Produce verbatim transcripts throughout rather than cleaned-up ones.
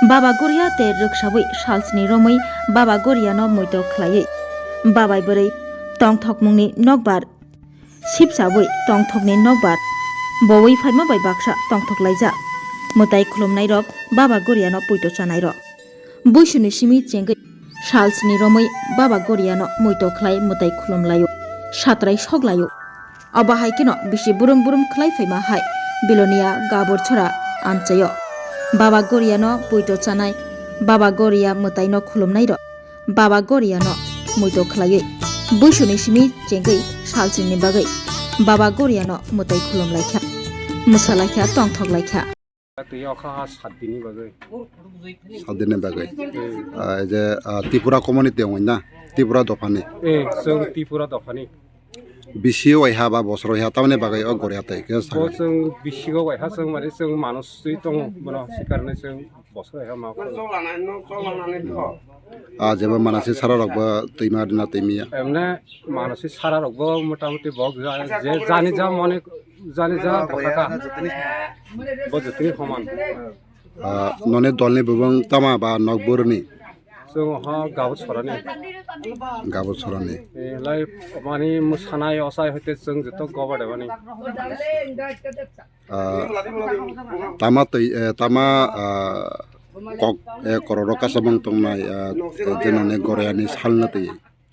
Baba Goria tei rwksawi salsni romwi Baba Goriano muito khlaiwi babai bwrwi tongthokmungni nokbar sipchawi tongthokni nokbar bowi phaima bai baksa tongthok laijak. Mwtai khulumnairok Baba Goriano puito chanairok. Buisuni simi chengwi salsni romwi Baba Goriano muito khlai mwtai khulum laio, satrai sok laio. Abo hai kheno bisi burum burum khlai phaima hai Bilonia Gaburchora amchaio. Baba Goriano puito chanai, Baba Goria mwtaino khulumnairok Baba Goriano muito khlaiwi buisuni simi chengwi salsni bagwi Baba Goriano mwtai khulum laikha, mwsa laikha, tongthok laikha. Twi okha ha sat dinni bagwi. Sat dinni bagwi. Hmm. Ah, ei je, ah, Tripura community wngwi na? Tripura dophani? Eh, chwng Tripura dophani. Bisi waiha ba bosor waiha tamni bagwi o Goria tai khe bo sakha? Chwng bisi go waiha chwng mani chwng manus twi tongo bono sikarni chwng bosor waiha ma. Ah, jeba manasi sara rok bo twima rina twimiya? Emne manasi sara rok bo motamuti bo ja-, je jani ja mone jani ja bwkha kha. Bo jotoni homan. Ah, noni dolni bubung tama ba nokburni? Chwng ha Gabut Sorani. Gabut Sorani. Eh, lai mani mwsanai osai hoite chwng joto goba de mani. Ah, tama twi, eh, tama, ah, kok, eh, kororo kasamung tongnai, ah, je noni Goriani salna twi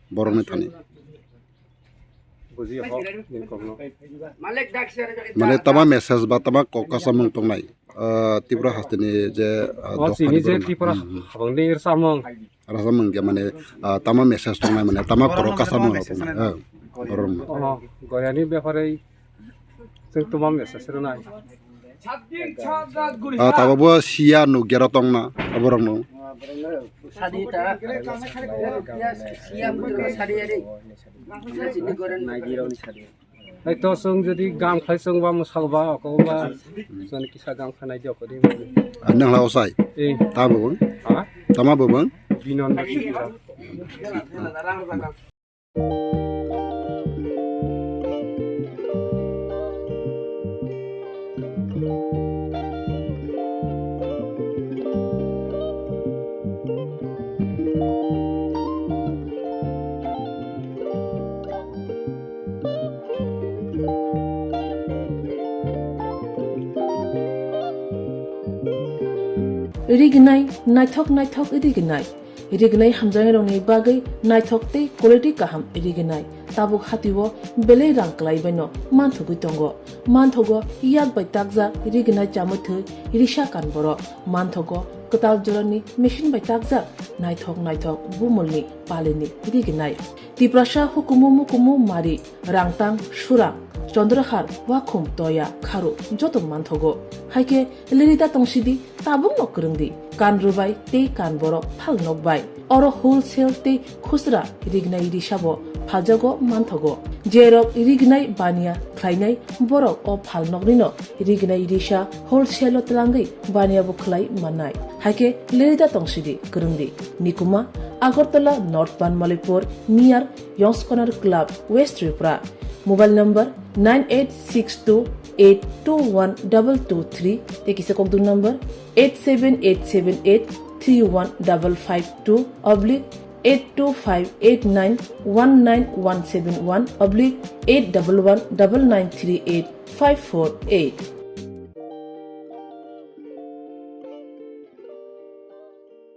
borokni thani. Buji ho, ni kokno. Mane tama message ba tama kok kasamung tongnai, ah, Tripura hasteni je, ah, o dophani chini je borok. Tripura hmm, hmm. Habangni rwchapmung. Rwchapmung khe mane, ah, tama message tongnai mane tama korok kasamung rok tongnai. Eh, borok. Oh, Goriani bepare chwng tama message rwnai. Ah, tabuk bo siya nukya rok tongna, aborok no. Sadi ta. Siya mukha sadi ari. Sini goreng. Hai to chwng jodi gam khlai chwng ba mwsal ba oko ba chwng kisa gam khlai di oko di. Ah, nang la osai. Eh. Tamo bung. Ha? Tama bung. Binon. Rignai, naithok naithok rignai. Rignai hamjaknairokni bagwi naithok tei quality kaham rignai. Tabuk hatio belai rang kwlai baino manthogwi tongo. Manthogo yak bai takjak rignai chamwi thwi risa kan borok. Manthogo kwtal jorani machine bai takjak naithok naithok bumulni palini rignai. Tiprasa hukumu mukumu mari, Rangtang, Surang, Chondrahar, Wakhum, Toya, Kharu joto manthogo. Haikhe lerida tongsidi, tabukno kwrwngdi. Kan rwbai tei kan borok phal nokbai. Oro wholesale tei khusra rignai risabo phaljago manthogo. Jerok rignai baniya khlainai borok o phalnoknino rignai risa wholesale-o twlangwi baniya bo khlai mannai. Haikhe lerida tongsidi kwrwngdi. Nikuma, Agartala North Banmalipur, near Yongskonar Club, West Tripura. Mobile number nine eight six two eight two one double two three, tei kisa kokdung number eight seven eight seven eight three one double five two oblique eight two five eight nine one nine one seven one oblique eight double one double nine three eight five four eight.